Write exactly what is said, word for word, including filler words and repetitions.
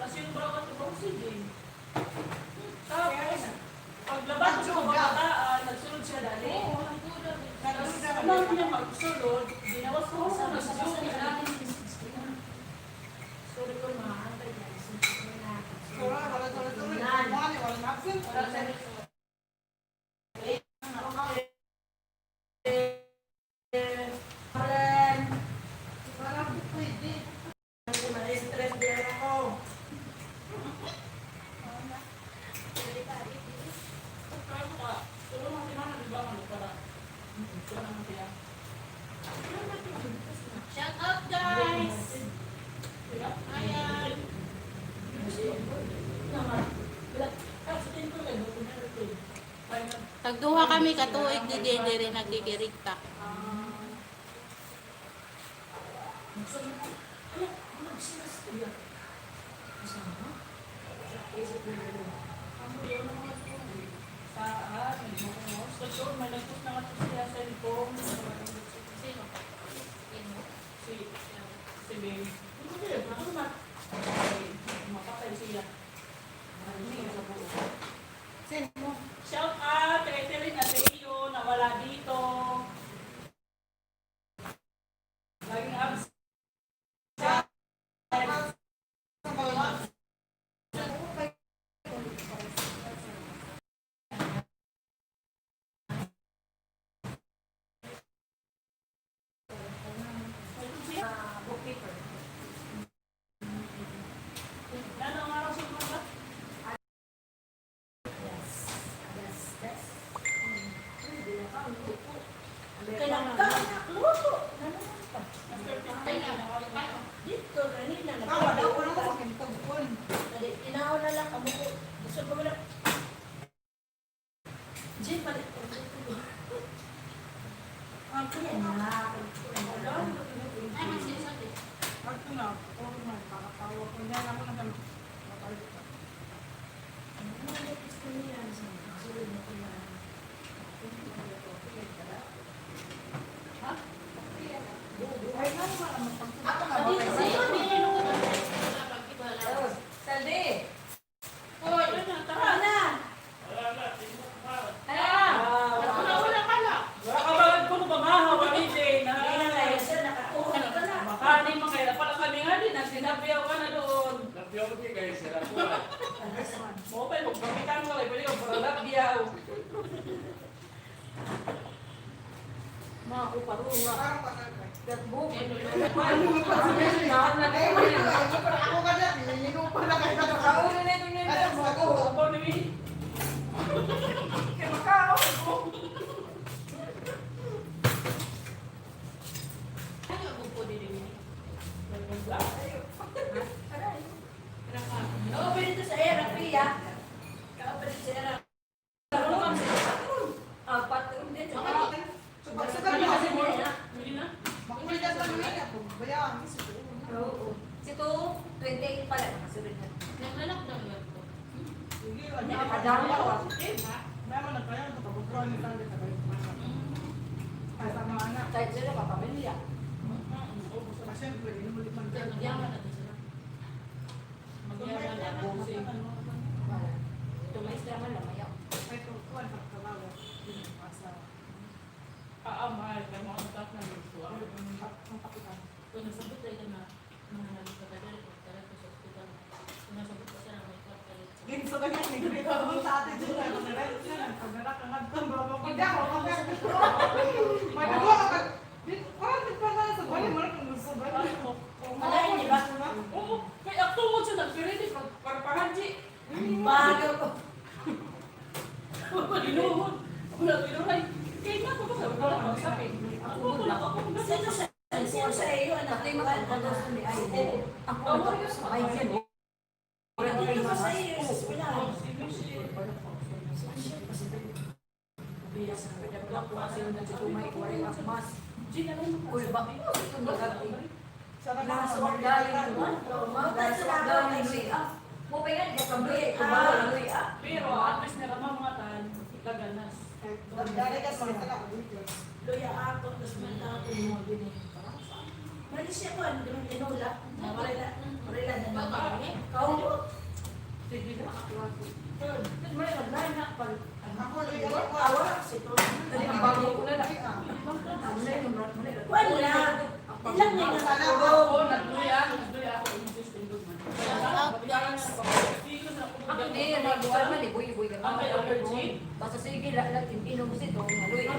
Plus yung bra ko, ito, oxygen. Tapos, paglabas ko sa kabataan, nagsulod siya dali. Tapos, alam niya magsulod, ginawas ko sa nagsulod. Sorry ko, ma. Sorry, wala, sorry, sorry. Wala, sorry. Wala, sorry. Karen, para Shout out, guys! Ayan. Tagduha kami ka tuig didi, diri nagkikirigta. Sino? Si, si Bing. Mapatay siya. Sino? Shout out kay Etheline Ateyo, nawala dito. Laging absent. Kaya ka, anak, luto. Ano naman ka? Dito, kanina, nagkakaroon ka. Dali, tinaw na lang, amo ko. Gusto ko na. Jim, balik ko. Ako na. Ay, magsisabi. Ako na. Ako na. Nakatawa ko niya. Ako na. Saldi! Hoy, tara na! Wala na, tinumok na. Hala! Wala, wala ka na. Wala ka ba? Kuno ba nga, wala ni Jane, ha? Hindi na kayo siya, nakatuhan ka na. Makani man kayo, pala kami nga din, nagsinabyaw ka na doon. Nabyaw ko, di kayo sila po, ah. Mo pa, magpakita mo, eh, pwede ka para labyaw. Mga kuparunga. Gatbuk. Ako ka na, nililigo pa na kayo. Ako na ito na. Ako na ito. Kaya makaon ko. Ano ang bugpo din yun? Aray. Aray. Oo, pwede ito sa era, Pia. Kapatid sa era. Apat, hindi. Makulitas lang niya. Bayaan, siguro. Oo. Si two, twenty-eight pala, nakasunod na. Naglalak daw yun. Hindi, kadami na positive, ha? Naman nagkaya, nakabukuan ni Sandra sa balik. Ay, sa mga anak. Kahit sila, kapamilya. Siyempre, inulit man. Nagyaman na din sila. Magyaman na, bossing. Ito, maestra man lang, ayaw. Ay, ito, kuwan, pagkabawa. Asa? Ah, ah, mahal. Kaya mga anak na gusto. Ang kapitan. Kung nasabot tayo na, mga nagkakadali, pagkadali ko sa ospital. Kung nasabot ko siya na may kwarta rin. Ginsugan niya, nagkakabot sa ate Jun, nagkakadali siya, nagkakadali ka nga, baba ko niya, baba ko niya. May nagawa ka, di, parang nagpasal sa bali, wala kang gusto ba? Alay, di ba? Oo, may akto mo siya, nagpirili, pag-, para pahanji. Bago ko. Inuhon. Wala, inuhay. Kaya nga, ako ba, wala, wala, sabi. Ako, ako, ako, ako, Sino sa, sino sa iyo, anak? Ako, ako, ako, ako, Dito ka sa iyo, sa eskwelahan. Pero at least nila mamatan, kaganas. Luya ako, tas man ako yung mga gini. Mali siya ko, ano, ganun, tinola. Marila, marila na naman. Kaulo. Sige na, ako, ako. Yun. Yun, may naglain na, pag, ako, luya ako. Awa, si Tony. Dali, bago ko na lang. Wala. Ilang na lang. Ako, nagluya, nagluya ako, yung sister ko man. Shout out, guys. Ako, di, nagluya man, ibuy-ibuy ka. Ang may allergy? Basta sige, la-, la-, inom si Tony, luya.